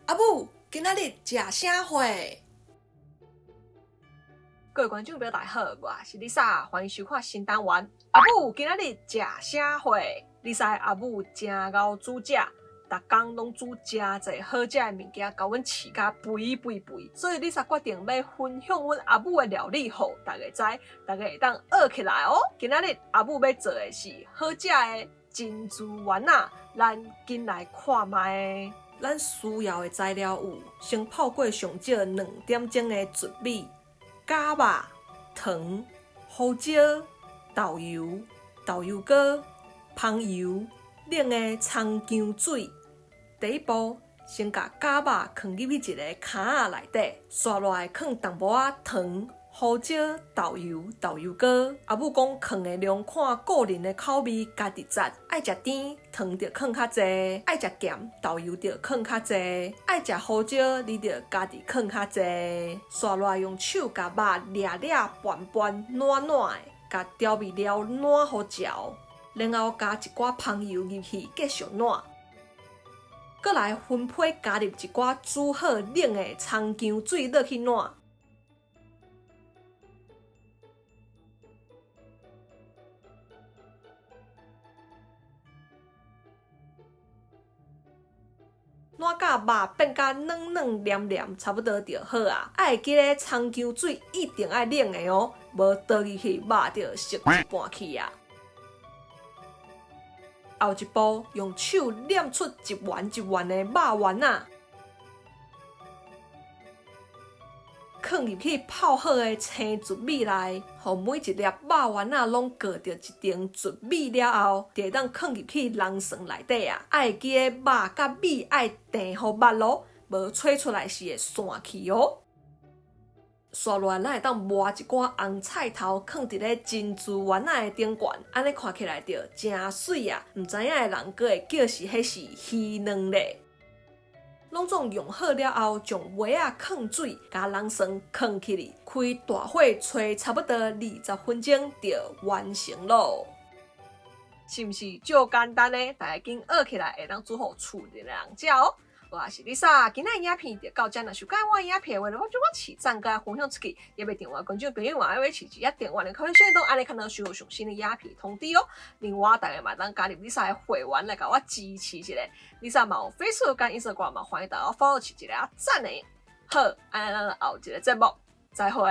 阿母，今仔日食啥貨？各位觀眾朋友大家好，我是麗莎，歡迎收看新單元。阿母今仔日食啥貨？麗莎的阿母誠𠢕煮食，逐工攏煮誠濟好食的物件，共阮飼甲肥肥肥。所以麗莎決定欲分享阮阿母的料理，予大家知，大家會當學起來哦。今仔日阿母欲做的是好食的珍珠丸仔，咱緊來看覓。咱需要的材料有：先泡過上少2點鐘的糯米、絞肉、糖、胡椒、豆油、豆油膏、香油、冷的蔥薑水。第一步，先共絞肉囥入去一个坩仔內底，紲落來囥淡薄仔糖、胡椒、豆油、豆油膏。阿母講囥的量看個人的口味，家己節。愛食甜，糖著囥較濟；愛食鹹，豆油著囥較濟；愛食胡椒，你著家己囥較濟。紲落來用手共肉掠掠拌拌軟軟的，共調味料滷予焦，然後加一寡香油入去繼續滷。閣來分批加入一寡煮好冷的蔥薑水落去滷。滷甲肉變甲軟軟黏黏，差不多就好啊。愛會記咧，蔥薑水一定愛冷的哦，無倒入去肉就熟一半去啊。後一步，用手捏出一圓一圓的肉丸仔，囥入去泡好的青糯米內，予每一粒肉丸仔攏裹著一層糯米了後，就會當囥入去籠床內底啊。愛會記得肉佮米愛糜予密咯，無吹出來是會散去哦。紲落來，咱會當抹一寡紅菜頭，囥佇咧珍珠丸仔的頂懸，按呢看起來就誠媠啊！毋知影的人閣會叫是彼是魚卵咧。攏總用好了後，將糜仔囥水，共籠床囥起去，開大火炊差不多20分鐘就完成囉。是毋是足簡單呢？大家緊學起來，會當煮予厝內的人食哦。我是麗莎，今仔影片就到遮，若是喜歡我影片的話，幫我起讚佮分享出去，也袂訂閱觀眾朋友嘛，愛欲飼一下訂閱，連開小鈴鐺按呢較能收到上新的影片通知哦。另外，大家嘛會當加入麗莎的會員來共我支持一下。麗莎嘛有 Facebook 佮 Instagram 嘛，歡迎大家 follow 飼一下讚的。好，按呢咱後一个節目再會。